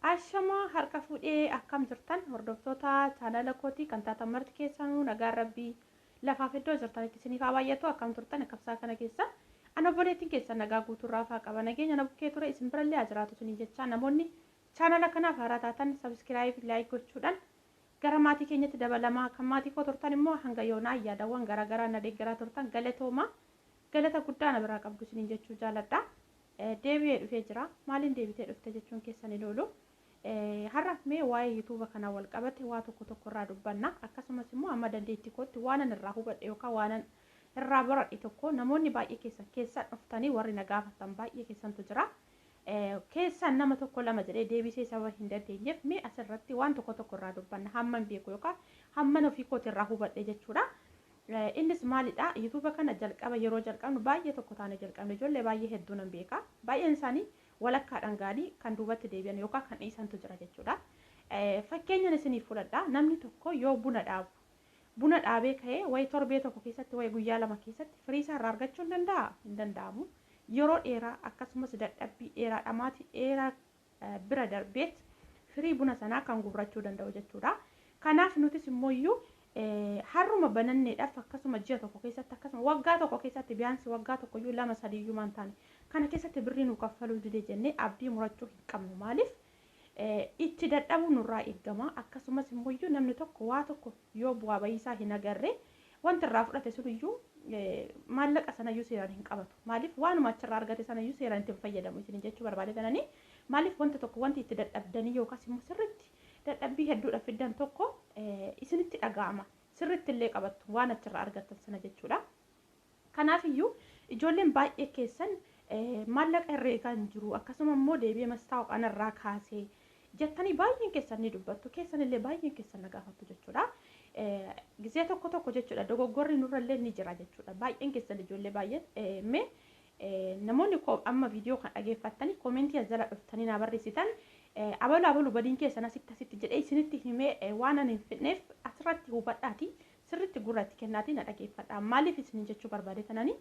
Ashamaa, harka fuudhee, akkam jirtan hordoftoota chaanala kootii kan taatan marti keessanuu? Nagaan Rabbii lafaaf iddoo jirtanitti isiniif haa baay'atu. Akkam turtan qabsaa kana keessa? Ana obboleettiin keessan nagaa guutuurraa faa qaba. Nageenya na bukkee ture isin birallee haa jiraatu isiniin jecha, namoonni chaanala kanaaf haaraa taatan subscribe, like gochuudhaan gara maatii keenyatti dabalamaa. Kan maatii koo turtan immoo hanga yoonaa yaadawwan garaagaraa na deeggaraa turtan, galatooma, galata guddaa na biraa qabdu isiniin jechuu jaaladha. Deebi'ee dhufee jira. Maaliin deebitee dhufte jechuun keessan hin oolu. Har'a mee waa'ee YouTubea kanaa wal qabate waa tokko tokko irraa dubbanna. Akkasumas immoo amma dandeettii kootti waanan irraa hubadhe yookaan waanan irraa baradhe tokko namoonni baay'ee keessan keessan dhuftanii warri na gaafattan baay'ee keessantu jira. Keessan nama tokko lama jedhee deebisee sababa hin dandeenyeef, mee asirratti waan tokko tokko irraa dubbanna, hamman beeku yookaan hamman ofii kooti irraa hubadhe jechuudha. Innis maalidha? YouTubea kana jalqaba yeroo jalqabnu baay'ee tokko taane jalqabne. Ijoollee baay'ee hedduu nan beeka. Baay'een isaanii walakkaadhaan gaalii kan duubatti deebi'an yookaan kan dhiisantu jira jechuudha. Fakkeenyan isiniif fudhadha. Namni tokko yoo buna dhaabu, buna dhaabee ka'ee wayi torbee tokko keessatti, wayi guyyaa 2 keessatti firii isaa irraa argachuu hin danda'a? Hin danda'amu. Yeroo dheeraa akkasumas dadhabbii dheeraa, dhamaatii dheeraa bira darbeet firii buna sanaa kan guurrachuu danda'u jechuudha. Kanaaf nutis immoo iyyuu har'uma bananneedhaaf akkasuma ji'a tokko keessatti, akkasuma waggaa tokko keessatti, biyaansi waggaa tokko iyyuu lama sadiiyyuu maan taane kana keessatti birrii nu kaffaluu dide jennee abdii murachuu hin qabnu. Maaliif? Itti dadhabuu nurraa eegama. Akkasumas immoo iyyuu namni tokko waa tokko yoo bu'aa bahiisaa hin agarre, wanti irraa fudhate sun iyyuu, maallaqa sanayyuu seeraan hin qabatu. Maaliif? Waanuma achirraa argate sanayyuu seeraan itti hin fayyadamu isin jechuu barbaade tananii. Maaliif? Wanta tokko wanti itti dadhabdanii yookaas immoo sirriitti dadhabbii hedduudha fiddan tokko isinitti dhaga'ama. Sirriitti illee qabattu waan achirraa argattan sana jechuudha. Kanaaf iyyuu ijoolleen baay'ee keessan maallaqa herreegaa hin jiru, akkasuma immoo deebi'ee mastaawaqaan irraa kaasee jettanii baay'een keessan ni dubbattu, keessan illee baay'een keessan na gaafattu jechuudha. Gizee tokko tokko jechuudha, dogoggorri nurrallee ni jira jechuudha. Baay'een keessan, ijoollee baay'een, mee namoonni amma viidiyoo kan dhageeffattanii commentii as jala dhuftanii na barreessitan, abalu abalu badiin keessan asitti asitti jedhee isinitti himee waan ani hin fidneef, asirratti hubadhaati, sirritti gurratti kennaatii na dhageeffadha. Maaliif isinin jechuu barbaade tananii,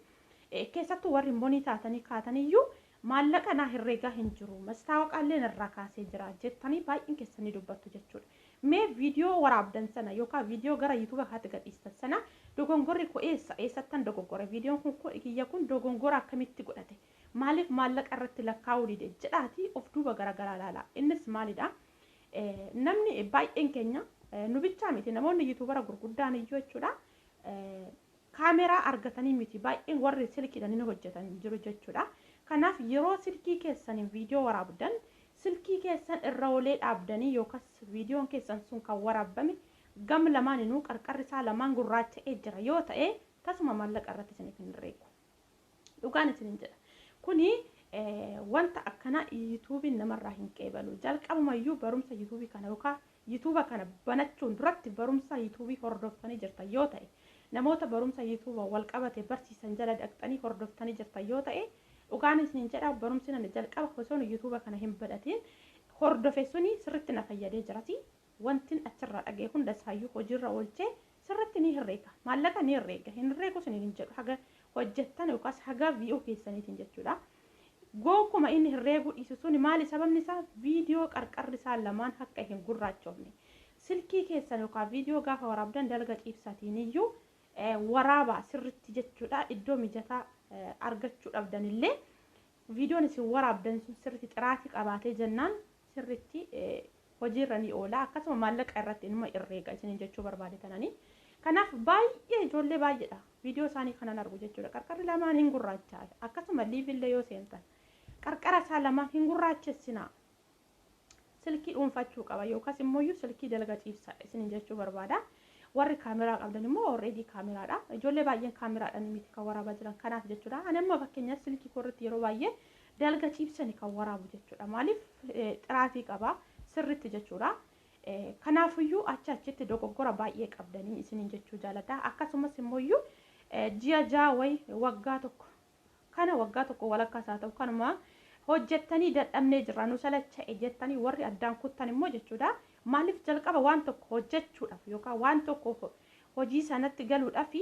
keessattuu warri monii taatanii kaataniyyuu maallaqa naa herreegaa hin jiru, mastaawaqaallee narraa kaasee jira jettanii baay'een keessanii dubbattu jechuudha. Mee viidiyoo waraabdan sana yookaan viidiyoo gara YouTubea kaatti gadhiistan sana, dogongorri koo eessa, eessattan dogoggore, viidiyoon kun kiyya kun dogongora akkamitti godhate, maaliif maallaqa irratti lakkaa'uu dide jedhaati of duuba garagaraa ilaala. Innis maalidha? Namni baay'een keenya, nu bichaa miti, namoonni YouTubera gurguddaan iyyuu jechuudha. Kaameraa argatanii miti, baay'een warri silkiidhaan ni hojjetan jiru jechuudha. Kanaaf yeroo silkii keessaniin viidiyoo waraabdan, silkii keessan irra olee dhaabdanii yookaas viidiyoon keessan sun kan waraabame gam lamaaninuu qarqarri isaa lamaan gurraacha'ee jira yoo ta'e, tasuma maallaqa irratti isiniif hin herreegu. Dhugaan isinin jedha. Kuni wanta akkanaa YouTubeiin namarraa hin qeebalu. Jalqabumayyuu barumsa YouTubeii kana yookaan YouTubea kana banachuun duratti barumsa YouTubeii hordoftanii jirtan yoo ta'e, namoota barumsa YouTubea wal qabate barsiisan jala dhaqxanii hordoftanii jirtan yoo ta'e, dhugaan isinin jedha, barumsi nani jalqaba osoo YouTubea kana hin banatiin hordofe suni sirritti na fayyadee jirati. Wantin achirraa dhaga'e hunda isaayyuu hojiirra oolchee sirritti ni herreega. Maallaqa ni herreega. Hin herreegu isiniin hin jedhu, haga hojjettan yookaas haga vi'uu keessaniitiin jechuudha. Gonkuma inni herreeguu dhiisu suni maali? Sababni isaa viidiyoo qarqarri isaa lamaan akka hin gurraachofne. Silkii keessan yookaan viidiyoo gaafa waraabdan dalga ciibsatiin iyyuu waraabaa sirritti jechuudha. Iddoo mijataa argachuu dhabdan illee, viidiyoon isin waraabdan sun sirritti xiraatii qabaatee jennaan, sirritti hojiirra ni oola. Akkasuma maallaqa irratti inuma herreega isiniin jechuu barbaade tananii. Kanaaf baay'ee ijoollee baay'eedha viidiyoo isaanii kanan argu jechuudha. Qarqarri lamaan hin gurraacha. Akkasuma liveillee yoo seentan qarqara isaa lamaan hin gurraachessinaa. Silkii dhuunfachuu qaba yookaas immoo silkii dalga ciibsa isiniin jechuu barbaada. Warri kaameraa qabdan immoo already kaameraadha. Ijoollee baay'een kaameraadhaan miti kan waraabaa jiran, kanaaf jechuudha. Ani amma fakkeenyaaf silkii koo irratti yeroo baay'ee dalga ciibsani kan waraabu jechuudha. Maaliif? Xiraatii qaba sirritti jechuudha. Kanaafiyyuu achi achitti dogoggora baay'ee qabdanii isiniin jechuu jaaladha. Akkasumas immoo ji'a 6 wayi, waggaa tokko kana, waggaa tokko walakkaas haa ta'u, kanuma hojjettanii dadhabnee jirra, nu salacha'e jettanii warri addaan kuttan immoo jechuudha. Maaliif? Jalqaba waan tokko hojjechuudhaaf yookaan waan tokko hojii sanatti galuudhaaf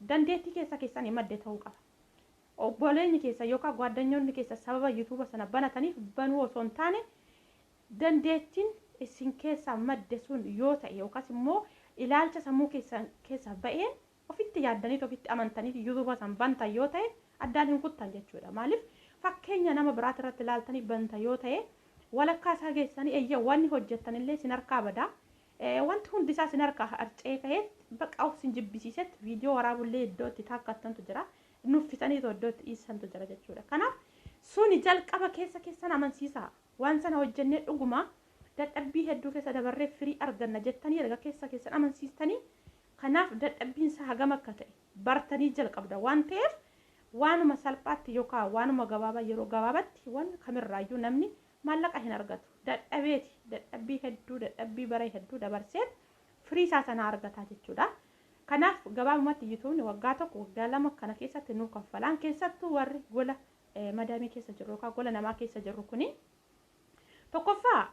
dandeettii keessa keessanii madde ta'uu qaba. Obboleeyni keessa yookaan gwaaddanyoonni keessa sababa YouTubea sana banataniif banuu osoo hin taane, Dandeettiin isin keessaa madde sun yoo ta'e yookaas immoo ilaalcha sammuu keessaa ba'een ofitti yaaddaniit ofitti amantaniit yuutuuba san bantan yoo ta'e addaan hin kuttan jechuudha. Maaliif fakkeenya nama biraati irratti ilaaltanii banta yoo ta'e walakkaa isaa geessanii eeyya wanni hojjettan illee isin harkaa badaa. Wanti hundi isaa isin harkaa harcee ka'ee baqa of isin jibbisiisetti viidiyoo waraabullee iddoo itti taakkattantu jira. Nuffisaniitu iddoo itti dhiisantu jira jechuudha. Kanaaf suni jalqaba keessa keessan amansiisaa. Waan sana hojjennee dhuguma dadhabbii hedduu keessa dabarree firii arganna jettanii erga keessa keessan amansiistanii kanaaf dadhabbiin isaa hagam akka ta'e bartanii jalqabda waan ta'eef waanuma salphaatti yookaan waanuma gabaabaa yeroo gabaabaatti waan kamirraayyuu namni maallaqa hin argatu. Dadhabeeti dadhabbii hedduu dadhabbii bara hedduu dabarseet firii isaa sana argataa jechuudha. Kanaaf gabaabumatti yuutuubni waggaa 1 waggaa 2 kana keessatti nu kaffalaan keessattuu warri gola madaamii keessa jirru yookaan gola namaa keessa jirru kuni tokkoffaa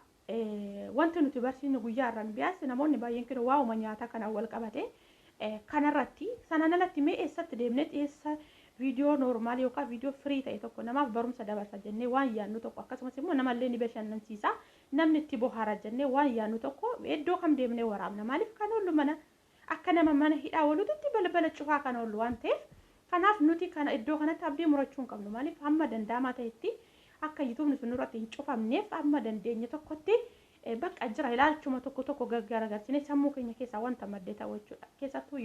wanti nuti barsiisnu guyyaa irraan biyaas namoonni baay'een kennu waa'uma nyaataa kanaan wal qabate kanarratti sanaan alatti mee eessatti deemnee eessa viidiyoo noormaal yookaan viidiyoo firii ta'e tokko namaaf barumsa dabarsa jennee waan yaadnu tokko akkasumas immoo namallee ni bashannansiisa namni itti bohaara jennee waan yaadnu tokko iddoo kam deemnee waraabna maaliif kan oollu mana akka nama mana hidhaa oolutti balbala cufaa kan oollu waan ta'eef kanaaf nuti kana iddoo kanatti abdii murachuu hin qabnu maaliif hamma danda'amaa ta'etti akka yuutuubni sun nurratti hin cufamneef amma dandeenye tokkotti bakka jira ilaalchuma tokko tokko gaggaragalchine sammuu keenya keessaa wanta maddee ta'u jechuudha. Keessattuu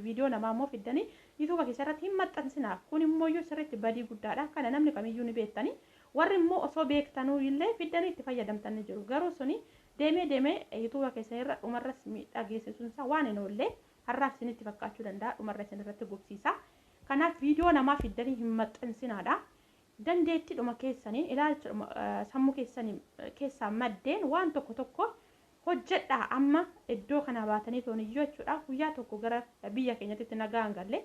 viidiyoo namaa immoo fiddanii yuutuuba keessa irratti hin maxxansinaa. Kun immoo iyyuu sirriitti badii guddaadha. Kana namni kamiyyuu ni beektanii. Warri immoo osoo beektanuu illee fiddanii itti fayyadamtan ni jiru. Garuu suni deemee deemee yuutuuba keessa irra dhumarras miidhaa geessisuun isaa waan hin oolle har'aaf isinitti fakkaachuu danda'a dhumarra isin irratti gubsiisa. Kanaaf viidiyoo namaa fiddanii hin maxxansinaadha. Dandeettiidhuma keessaniin ilaalcha sammuu keessanii keessaa maddeen waan tokko tokko hojjedhaa amma iddoo kana baatanii tooniyyuu jechuudha guyyaa tokko gara biyya keenyatti nagaa hin galle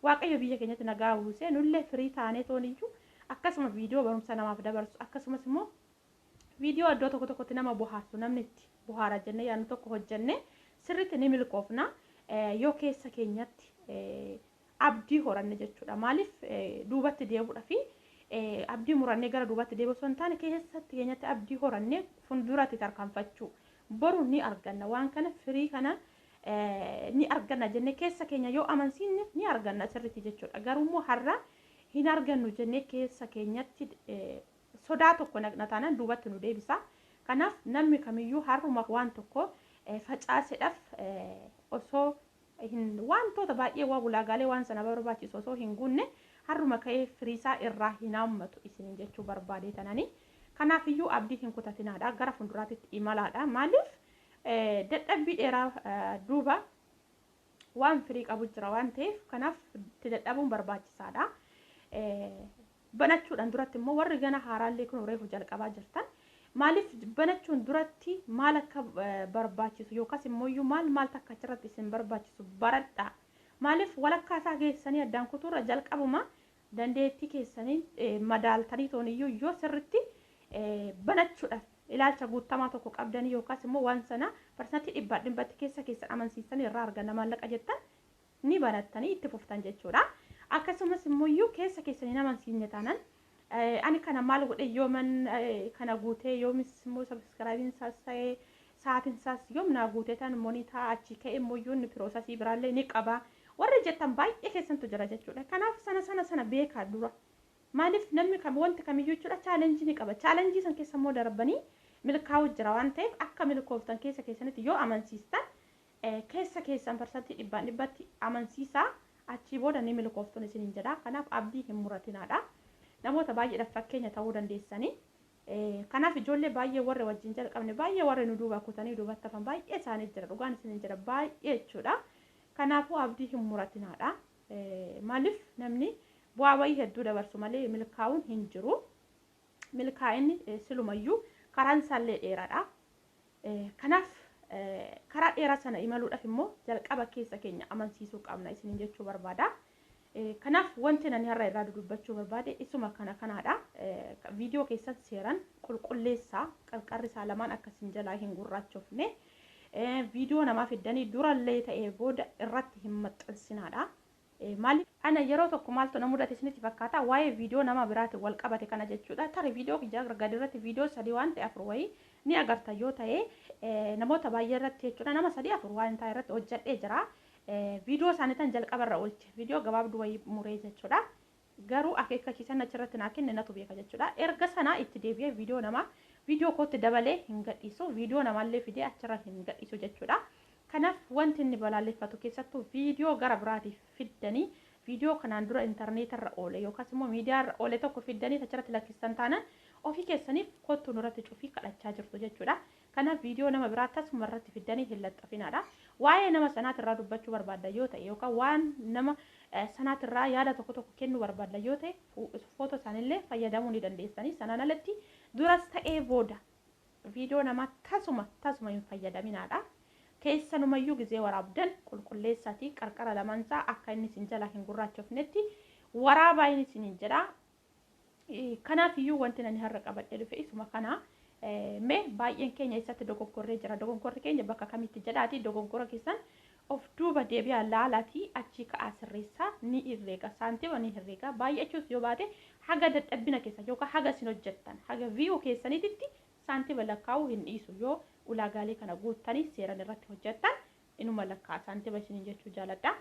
waaqayyo biyya keenyatti nagaa buusee nullee firii taanee tooniyyuu akkasuma viidiyoo barumsa namaaf dabarsu akkasumas immoo viidiyoo iddoo tokko tokkotti nama bohaarsu namni itti bohaara jennee yaadnu tokko hojjennee sirriitti ni milkoofna yoo keessa keenyatti abdii horanne jechuudha maaliif duubatti deebi'uudha fi abdii murannee gara duubatti deebi'u osoo hin taane keessatti keenyatti abdii horannee fuulduratti tarkaanfachuu boru ni arganna waan kana firii kana ni arganna jennee keessa keenya yoo amansiisne ni arganna sirriitti jechuudha garuu immoo har'a hin argannu jennee keessa keenyatti sodaa tokko naqna taanaan duubatti nu deebisa kanaaf namni kamiyyuu har'uma waan tokko facaaseedhaaf osoo hin wantoota baay'ee waa ulaagaalee waan sana barbaachisu osoo hin guunne har'uma ka'ee firiisaa irraa hin haammatu isiniin jechuu barbaadee tananii kanaaf iyyuu abdii hin kutatinaadha gara fuulduraatti imalaadha maaliif dadhabbii dheeraa duuba waan firii qabu jira waan ta'eef kanaaf itti dadhabuun barbaachisaadha. Banachuudhaan duratti immoo warri gana haaraallee kun reefu jalqabaa jirtan maaliif banachuun duratti maal akka barbaachisu yookaas immoo iyyuu maal maal takka achirratti isin barbaachisu baradhaa. Maaliif walakkaa isaa geessanii addaan kutuurra jalqabuma dandeettii keessanii madaaltanii tooniyyuu yoo sirritti banachuudhaaf ilaalcha guutamaa tokko qabdanii yookaas immoo waan sana parsantii 100% keessa keessan amansiisanii irraa arganna maallaqa jettan ni banattanii itti fuftan jechuudha. Akkasumas immoo iyyuu keessa keessanii amansiisne taanaan ani kana maal godhe yooman kana guutee yoomis immoo sabiskiraabiin isaas ta'ee sa'aatiin isaas yoom naa guutee tan monitaa achi ka'e immoo iyyuu inni piroosasii biraallee ni qaba. Warri jettan baay'ee keessantu jira jechuudha. Kanaaf sana sana sana beekaa dura. Maaliif namni kam wanti kamiyyuu jechuudha chaalenjii ni qaba. Chaalenjii san keessa immoo darbanii milkaa'uu jira waan ta'eef akka milkooftan keessa keessanitti yoo amansiistan keessa keessan parsantii 100% amansiisaa achii booda ni milkooftuun isiniin jedha. Kanaaf abdii hin muratinaadha. Namoota baay'eedhaaf fakkeenya ta'uu dandeessanii. Kanaaf ijoollee baay'ee warra wajjin jalqabne baay'ee warra nu duuba kutanii duubatti hafan baay'ee isaanii jira dhugaan isiniin jedha baay'ee jechuudha. Kanaafuu abdii hin muratinaadha. Maaliif namni bu'aa wayii hedduu dabarsu malee milkaa'uun hin jiru. Milkaa'inni silumayyuu karaan isaallee dheeraadha. Kanaaf karaa dheeraa sana imaluudhaaf immoo jalqaba keessa keenya amansiisuu qabna isiniin jechuu barbaada. Kanaaf wanti ani har'a irraa dubbachuu barbaade isuma kana kanaadha. Viidiyoo keessan seeraan qulqulleessaa qarqarri isaa lamaan akkasiin jalaa hin gurraachofne. Viidiyoo namaa fiddanii durallee ta'ee booda irratti hin maxxansinaadha. Maaliif ana yeroo tokko maaltu na mudate isinitti fakkaata? Waa'ee viidiyoo nama biraatiin wal qabate kana jechuudha. Tarii viidiyoo kiyya gadi irratti viidiyoo 3 waan ta'e 4 wayii ni agarta yoo ta'e, namoota baay'ee irratti jechuudha, nama 3 4 waan ta'e irratti hojjedhee jira. Viidiyoo isaanii tan jalqabarra oolche, viidiyoo gabaabduu wayii muree jechuudha. Garuu akeekkachiisan achirratti naa kenne natu beeka jechuudha. Erga sanaa itti deebi'ee viidiyoo namaa viidiyoo kootti dabalee hin gadhiisu, viidiyoo namaallee fidee achirra hin gadhiisu jechuudha. Kanaaf wanti inni balaaleffatu keessattuu viidiyoo gara biraatiif fiddanii, viidiyoo kanaan dura intarneetarra oole yookaas immoo miidiyaarra oole tokko fiddanii achirratti lakkistan taanaan, ofii keessaniif kottu nurratti cufii kadhachaa jirtu jechuudha. Kanaaf viidiyoo nama biraa tasuma irratti fiddanii hin laxxafinaadha. Waa'ee nama sanaatirraa dubbachuu barbaadda yoo ta'e, yookaan waan nama sanaatirraa yaada tokko tokko kennuu barbaadda yoo ta'e, footoo isaaniillee fayyadamuu ni dandeessanii. Sanaan alatti duras ta'ee booda viidiyoo namaa tasuma tasuma hin fayyadaminaadha. Keessanumayyuu gizee waraabdan qulqulleessaatii qarqara lamaansaa akka inni isin jalaa hin gurraachofnetti waraabaa inni isiniin jedha. Kanaaf iyyuu wanti ani har'a qabadhee dhufe isuma kana. Mee baay'een keenya eessatti dogoggorree jira? Dogoggorri keenya bakka kamitti jedhaati, dogoggora keessan of duuba deebi'aa laalaatii achii ka'aa sirreessaa. Ni herreega, saantima ni herreega. Baay'achuus yoo baate haga dadhabbina keessa yookaan haga isin hojjettan, haga view keessaniititti saantima lakkaa'uu hin dhiisu. Yoo ulaagaalee kana guuttanii seeran irratti hojjettan inuma lakkaa'a saantima isiniin jechuu jaaladha.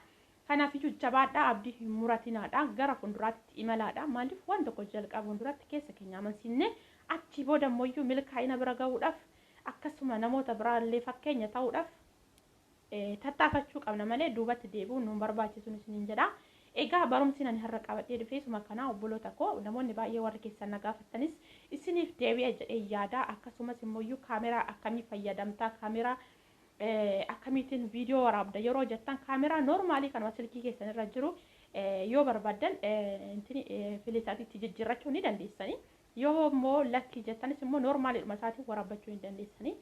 Kanaafiyyuu jabaadhaa, abdii hin muratinaadha, gara fuulduraatti imalaadha. Maaliif, waan tokko jalqabuun duratti keessa keenya amansiisnee, achii booda immoo milkaa'ina bira gahuudhaaf, akkasuma namoota biraallee fakkeenya ta'uudhaaf tattaafachuu qabna malee duubatti deebi'uun nu barbaachisu isiniin jedha. Egaa barumsi ani har'a qabadhee dhufe isuma kana, obboloota koo. Namoonni baay'ee warri keessan na gaafattanis isiniif deebi'e jedhee yaada. Akkasumas immoo kaameraa akkamii fayyadamtaa, kaameraa akkamiitiin viidiyoo waraabda yeroo jettan, kaameraa normaalii kanuma silkii keessan irra jiru yoo barbaaddan filisaatiitti jijjiirrachuu ni dandeessanii. Yoo immoo lakkii jettanis immoo normaaliidhuma isaatiin waraabbachuu ni dandeessanii.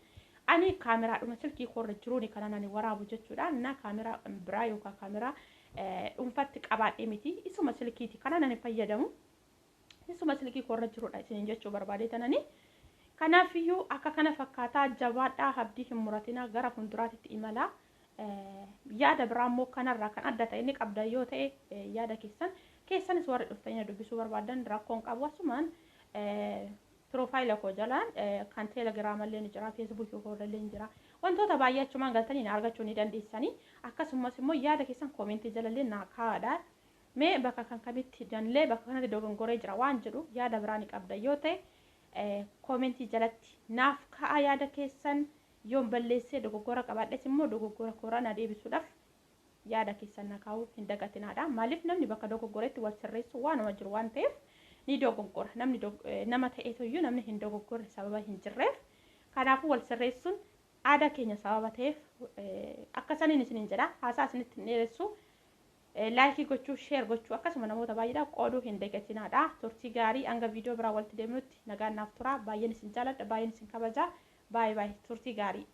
Ani kaameraadhuma silkii koorra jiruuni kanan ani waraabu jechuudha. Na kaameraa biraa yookaan kaameraa dhuunfatti qabaadhee miti. Isuma silkiiti kanan ani fayyadamu. Isuma silkii koorra jirudha isiniin jechuu barbaade tanani. Kanaafiyyuu akka kana fakkaataa, jabaadhaa, abdii hin muratinaa, gara fuulduraatti imalaa. Yaada biraa immoo kanarraa kan adda ta'e inni qabda yoo ta'e, yaada keessan keessanis warri dhuftanii dubbisuu barbaadan rakkoon qabu, asumaan profile koo jalaan kan Teelegiraamallee ni jira, Feesbuukii koollee ni jira. Wantoota baay'ee achumaan galtanii na argachuu ni dandeessanii. Akkasumas immoo yaada keessan koomentii jalallee naa kaa'adha. Mee bakka kan kamitti danlee bakka kanatti dogongoree jira waan jedhu yaada biraa ni qabda yoo ta'e, koomentii jalatti naaf ka'a yaada keessan. Yoon balleessee dogoggora qabaadhes immoo dogoggora koorraa na deebisuudhaaf yaada keessan na kaa'uu hin dagatinaadha. Maaliif, namni bakka dogoggoretti wal sirreessu waanuma jiru waan ta'eef ni dogoggora. Namni nama ta'eetuyyuu namni hin dogoggorre sababa hin jirreef, kanaafuu wal sirreessuun aadaa keenya sababa ta'eef akka saniin isiniin jedha. Haasaa isinitti hin dheeressu. Like gochuu, share gochuu, akkasuma namoota baay'eedhaaf qooduu hin dagatinaadha. Turtii gaarii, hanga viidiyoo biraa walitti deemnutti nagaan naaf tura. Baay'een isin jaaladha, baay'een isin kabaja. Baay'ee baay'ee turtii gaarii.